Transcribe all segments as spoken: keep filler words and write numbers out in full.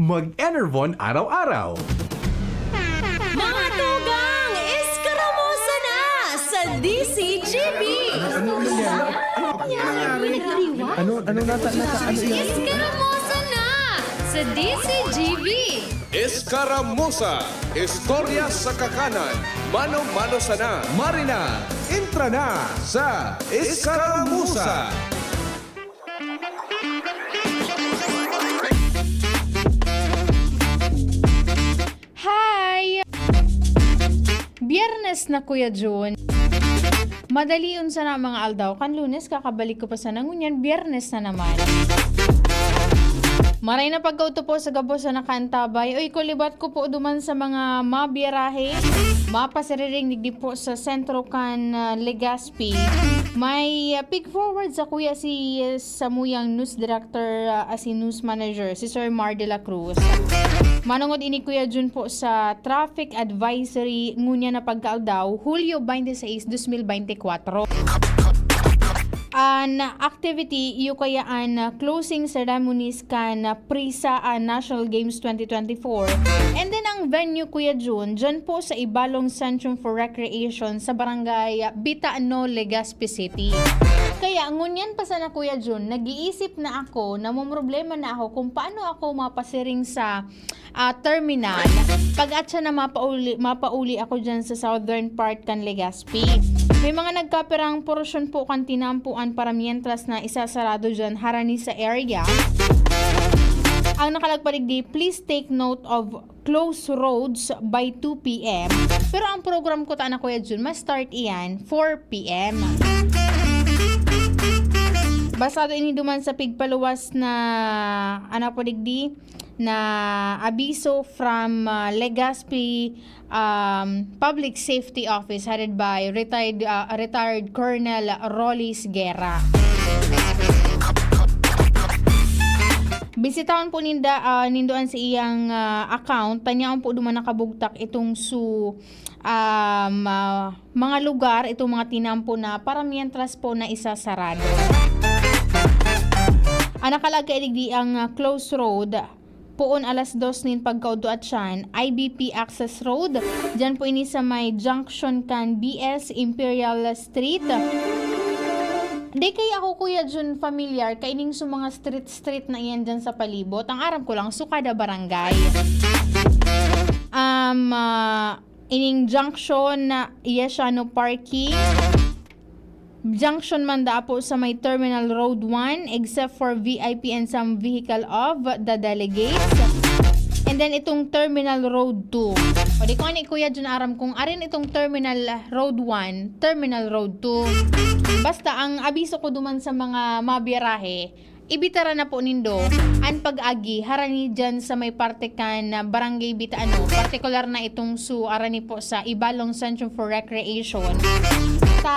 Mag-Enervon araw-araw. Mga tugang, eskaramusa na sa D C G B! Ano, ano nangyari? Ano, ano nangyari? Ano, ano nata-, nata-, ano yan? Eskaramusa na sa D C G B! Eskaramusa, istorya sa kakanan, mano-mano sana. Marina, entra na sa Eskaramusa! Hi! Biyernes na, Kuya Jun. Madalion sana ang mga aldaw. Kan Lunes, kakabalik ko pa sana. Ngunyan, Biyernes na naman. Maray na pagkauto po sa gabos na nakaantabay. Uy, kulibat ko po duman sa mga mabiyarahe, mapasiriring digdi po sa sentro kan, ah, Legazpi. May, ah, pig forward sa kuya si, ah, samuyang news director, ah, as in news manager, si Sir Mar de la Cruz. Manongod ini, Kuya Jun, po sa traffic advisory ngunya na pagkaaldaw, Hulyo twenty-six, dos mil bente kwatro. An activity, iyo kaya an closing ceremonies kan PRISA, ah, National Games twenty twenty-four. And then ang venue, Kuya Jun, dyan po sa Ibalong Centrum for Recreation sa barangay Bitano, Legazpi City. Kaya ngunyan pa sana, Kuya Jun, nag-iisip na ako, namomroblema na ako kung paano ako mapasiring sa, ah, terminal. Pag atsa na mapauli, mapauli ako dyan sa southern part kan Legazpi. May mga nagkapirang porosyon po kan tinampuan para mientras na isasarado dyan harani sa area. Ang nakalagpadigdi, please take note of close roads by two P M. Pero ang program ko ta na, Kuya Jun, ma-start iyan four P M. Basado ini duman sa pigpaluwas na, ano po digdi, na abiso from, ah, Legazpi, um, Public Safety Office headed by retired, ah, retired Colonel Rolly Guerra. Bisitahon po ninda, ah, nindo an sa iyang, ah, account. Tanyaon po duman nakabugtak itong su-, um, ah, mga lugar, itong mga tinampo na para mientras po na isasarado. Ang nakalaag kaidigdi ang, ah, close road, poon alas dos nin pagkaudto at siyan, I B P Access Road. Diyan po ini sa may junction kan B S Imperial Street. Di kaya ako, Kuya Jun, familiar kaining sa mga street-street na iyan dyan sa palibot. Ang aram ko lang, su kada barangay. Um, ah, ining junction na Yesiano Parking. Junction man daa po sa may Terminal Road one, except for V I P and some vehicle of the delegates. And then itong Terminal Road two. O di ko ani, Kuya Jun, aram kung arin itong Terminal Road one, Terminal Road two. Basta ang abiso ko duman sa mga mabiyarahe, ibitara na po nindo an pag-agi harani dyan sa may parte kan Barangay Bita-, ano, partikular na itong su-, arani po sa Ibalong Centrum for Recreation. Sa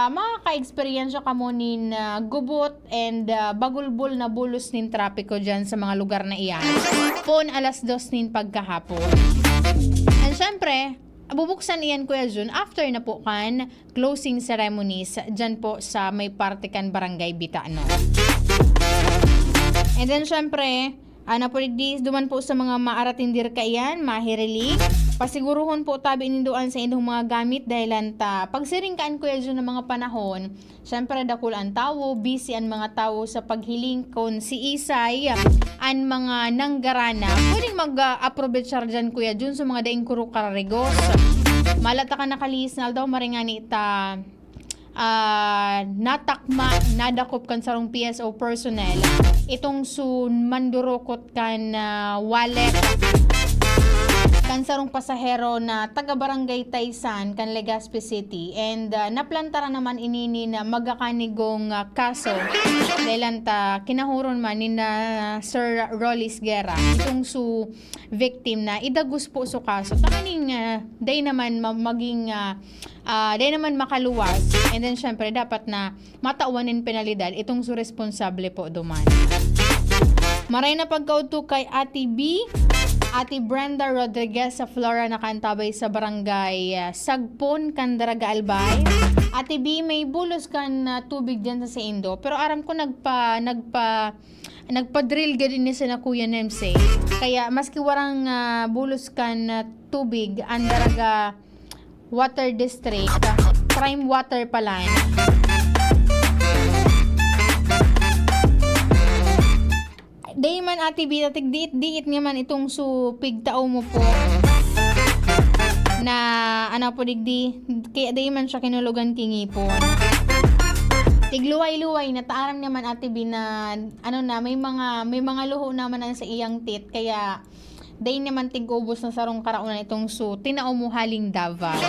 makaka-eksperyensya kamo nin, ah, gubot and, ah, bagulbol na bulos nin trapiko dyan sa mga lugar na iyan. Poon alas dos nin pagkahapon. And syempre, bubuksan iyan, Kuya Jun, after na po kan closing ceremonies dyan po sa may parte kan Barangay Bitano. And then, syempre, ah, napuligdi duman po sa mga maaratindir kaiyan, mahiriling. Pasiguruhon po tabi nindo an sa indong mga gamit dahil anta pagsiring kaan, Kuya Jun, ng mga panahon, syempre, dakul an tawo, busy an mga tawo sa paghiling kun siisay an mga nanggarana. Pwedeng mag, ah, aprobechar dyan, Kuya Jun, sa mga daing kuro kararigos. Malata ka nakalihis na aldaw, maringani ta, ah, natakma, nadakop kan sarong P S O personnel. Itong su mandurukot kan, ah, wallet kan sarong pasahero na taga Barangay Taysan kan Legazpi City. And, ah, naplantaran naman ini nin magakanigong, ah, kaso. Dahil anta kinahuron man ni na Sir Rolly Guerra. Itong su victim na idagos po su kaso. Tanganing, ah, day naman ma-, maging, ah, ah, day naman makaluwas. And then, syempre, dapat na matawan nin penalidad itong su responsable po duman. Maray na pagkaudto kay Ate B, Ate Brenda Rodriguez sa Flora, nakaantabay sa barangay, ah, Sagpon, Candaraga, Albay. Ate B, may bulos kan, ah, tubig dyan sa saindo. Pero aram ko nagpa-, nagpa-, Nagpa-drill gad ini sana Kuya Nems eh. Kaya maski warang, ah, bulos kan, ah, tubig, ang Daraga Water District, prime water pala. Dai man, Ate Bita, tigdiit-diit nga man itong su pigtao mo po na, ano po, digdi, kaya dai man siya kinulogan ki ngipon. Tigluway-luway, nataaram naman, Ate Bi, na, ano na, may mga, may mga luho naman ang sa iyang tit, kaya dai naman tig-ubos na sarong karaonan itong su tinao mo haling Davao.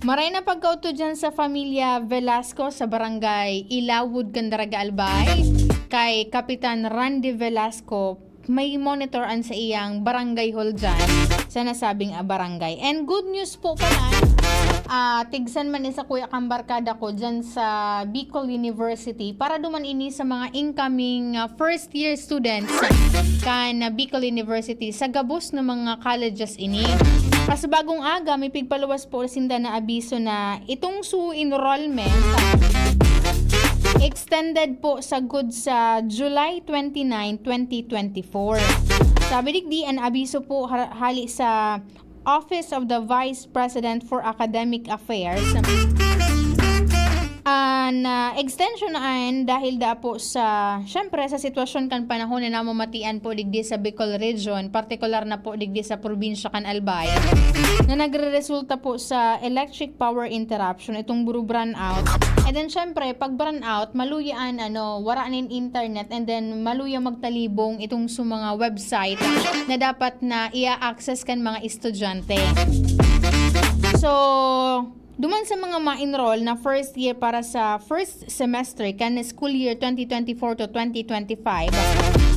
Maray na pagkaudto dyan sa Familia Velasco sa Barangay Ilawod kan Daraga Albay, kay Kapitan Randy Velasco, may monitor an sa iyang barangay hall dyan sa nasabing, ah, barangay. And good news po pala, ah, tigsan man ni sa kuya kang barkada ko dyan sa Bicol University para duman ini sa mga incoming, ah, first year students kan, ah, Bicol University sa gabos na mga colleges ini. Sa bagong aga, may pigpaluwas po sinda na abiso na itong su enrollment extended po sagkod sa July twenty-nine, twenty twenty-four. Sabi digdi, an abiso po har-, hali sa Office of the Vice President for Academic Affairs. An, ah, extension na an dahil da po sa, syempre, sa sitwasyon kan panahon na namamatian po digdi sa Bicol Region, partikular na po digdi sa probinsya kan Albay, na nagreresulta po sa electric power interruption, itong buru brownout. And then, syempre, pag brownout, maluya an, ano, wara nin internet, and then maluya magtalibong itong sa mga website na dapat na i-access kan mga estudyante. So, duman sa mga ma-enroll na first year para sa first semester kan school year twenty twenty-four to twenty twenty-five,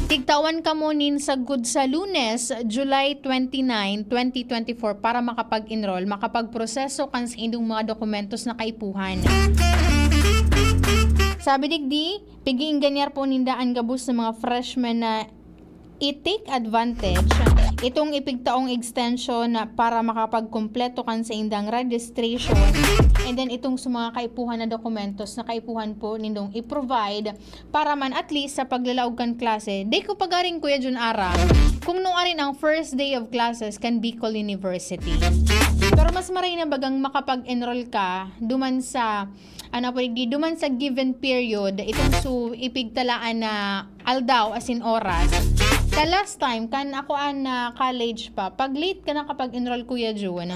tigtawan kamo nin sagkod sa Lunes, July twenty-nine, twenty twenty-four, para makapag-enroll, makapagproseso kan saindong mga dokumentos na kaipuhan. Sabi digdi, pig-iingganyar po ninda an gabos na mga freshmen na i-take advantage itong ipigtaong extension na para makapagkumpleto kan saindang registration, and then itong sa mga kaipuhan na dokumentos na kaipuhan po nindong i-provide para man at least sa paglalaog kan klase. Di ko pagaring, Kuya Jun, aram kung nuarin ang first day of classes kan Bicol University. Pero mas maray na bagang makapag-enroll ka duman sa, ano po, di duman sa given period, itong su ipigtalaan na aldaw, as in oras. The last time, kan ako an, ah, college pa, pag late ka nakapag-enroll, Kuya Jun,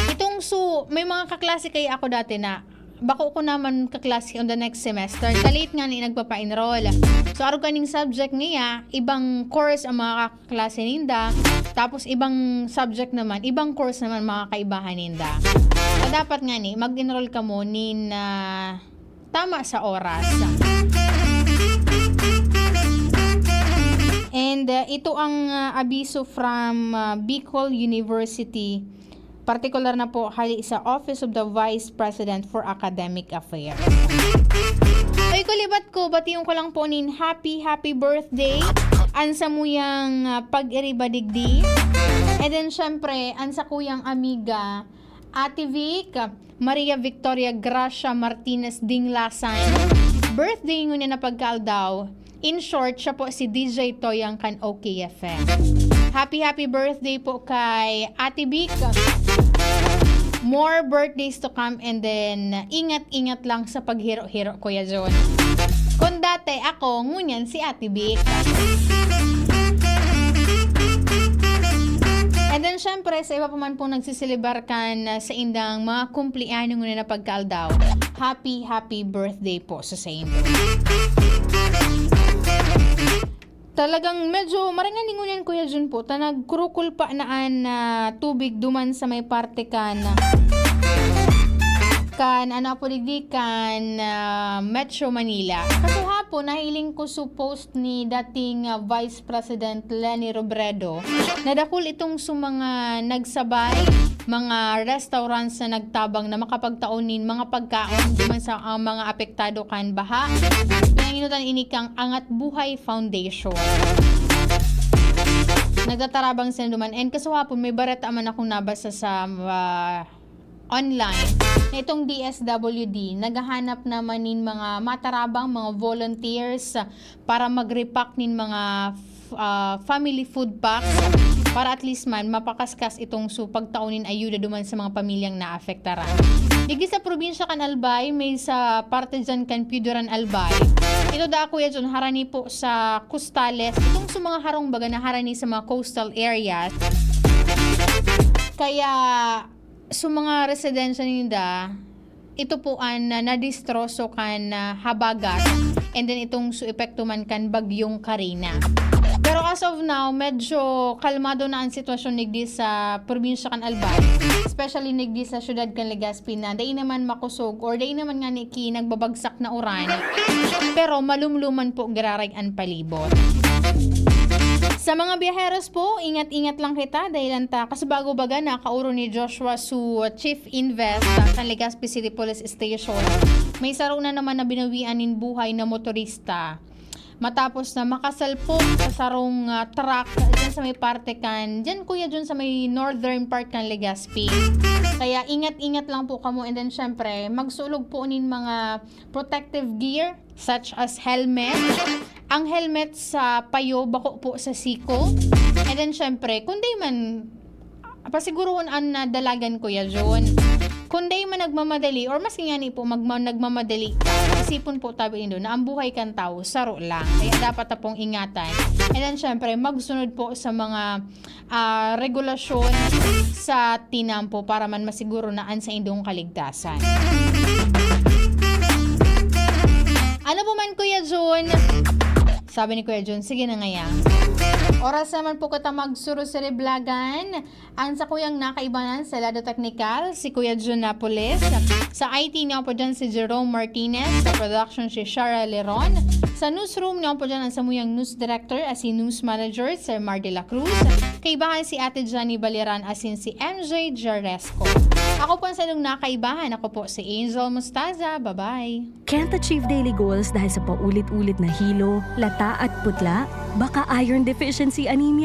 itong su may mga kaklase kaya ako dati na bako ko naman kaklase on the next semester. Sa late nga ni nagpapa-enroll. So, arog kaning subject niya, ibang course ang mga kaklase ninda. Tapos, ibang subject naman, ibang course naman mga kaibahan ninda. So, dapat nga ni, mag-enroll ka mo nin, ah, tama sa oras. And, ah, ito ang, ah, abiso from, ah, Bicol University, partikular na po hali sa Office of the Vice President for Academic Affairs. Oy, kulibat ko, bation ko lang po nin happy, happy birthday an samuyang, ah, pag-iriba digdi. And then, syempre, an sakuyang amiga, Ate Vic, Maria Victoria Gracia Martinez Dinglasan. Birthday ngunyan na pagkaaldaw. In short, siya po si D J Toyang kan O K F M. Happy, happy birthday po kay Ate Vic. More birthdays to come, and then ingat-ingat lang sa paghiro-hiro, Kuya John. Kung dati ako, ngunyan si Ate Vic. And then, syempre, sa iba pa man pong nagsiselebar kan, ah, saindang mga kumpleaños ngunyan na pagkaaldaw, happy, happy birthday po sa saindo. Talagang medyo marangan ngunyan, Kuya Jun, po, ta nagkurukulpa na an, ah, tubig duman sa may parte kan, kan, ano po digdi, kan, ah, Metro Manila. Kasuhapon, nahiling ko su post ni dating, ah, Vice President Leni Robredo na dakul itong su mga nagsabay, mga restaurants na nagtabang na makapagtao nin mga pagkaon duman sa, ah, mga apektado kan baha. Pinanginutan ini kang Angat Buhay Foundation. Nagtatarabang sila duman. And kasuhapon, may bareta man akong nabasa sa, ah, online na itong D S W D naghahanap naman nin mga matarabang, mga volunteers para mag-repack nin mga f-, ah, family food packs para at least man mapakaskas itong su pagtao nin ayuda duman sa mga pamilyang naapektaran. Digdi sa probinsya kan Albay, may sa parte dyan kan Piuduran, Albay. Ito da, Kuya John, harani po sa costales. Itong sa mga harong baga na harani sa mga coastal areas. Kaya, sa mga residensya ninda, ito po an, ah, nadistroso kan, ah, habagat, and then itong su epekto man kan Bagyong Karina. Pero as of now, medyo kalmado na an sitwasyon digdi sa probinsya kan Albay, especially digdi sa syudad kan Legazpi, na dai naman makosog or dai naman ngani ki nagbabagsak na uran, pero malumluman po giraray an palibot. Sa mga biyaheros po, ingat-ingat lang kita dahil an ta-, kasi bago baga nakaoro ni Joshua su Chief Invest, ah, kan Legazpi City Police Station, may saro na naman na binawian nin buhay na motorista matapos na makasalpok sa sarong, ah, truck dyan sa may parte kan, dyan, Kuya John, sa may northern part kan Legazpi. Kaya ingat-ingat lang po kamo, and then syempre, magsulog po nin mga protective gear such as helmet. Ang helmet sa payo, bako po sa siko. And then, syempre, kung di man, pasiguruhon an, ah, dalagan, Kuya John. Kung di man nagmamadali, or maski ngani po magma-, nagmamadali ka, isipon po tabi nindo na ang buhay kan tawo, saro lang. Kaya dapat na pong ingatan. And then, syempre, magsunod po sa mga, ah, regulasyon sa tinampo para man masiguro na an saindong kaligtasan. Ano po man, Kuya Jun? Sabi ni Kuya Jun, "Sige na ngaya." Oras naman po kita magsurusiriblagan. Ang sakuyang nakaibanan sa lado teknikal, si Kuya Jun Napoles. Sa I T, niyo po dyan si Jerome Martinez. Sa production, si Shara Leron. Sa newsroom, niyo po dyan ang samuyang news director at si news manager, Sir Mar de la Cruz. Kaibahan si Ate Jenny Baliran asin si M J Jaresco. Ako po ang saindong nakaibahan. Ako po si Angel Mostaza. Bye-bye. Can't achieve daily goals dahil sa paulit-ulit na hilo, lata at putla? Baka iron deficiency anemia